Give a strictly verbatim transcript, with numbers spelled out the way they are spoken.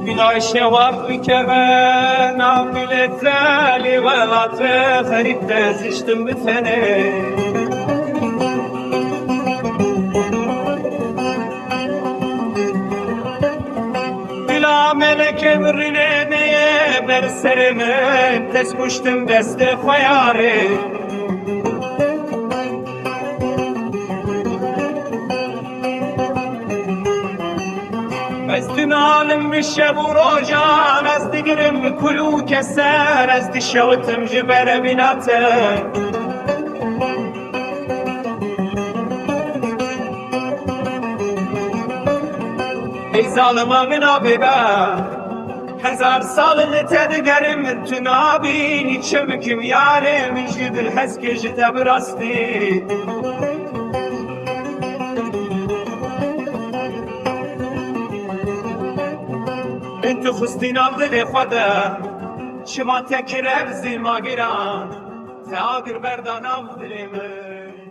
Bila şewaq bikeve nav milete, li welatê xerîb de ziştim bi tenê. Bila melekê mirinê neye ber serê min, tez kuştim destê xwe yarê. Ez dinalim bi şev û rojan, ez digirim bi kul û keser, ez dişewitim ji ber evînatin. Ey zalima min a bêbe, hezar sal li te digerim, tu nabînî çi bikim yarê, min ji dil hez kir ji te bi rastî. Min tu xistî nav dilê xwe de, çima te kir ev zilma giran, te agir berda nav dilê min.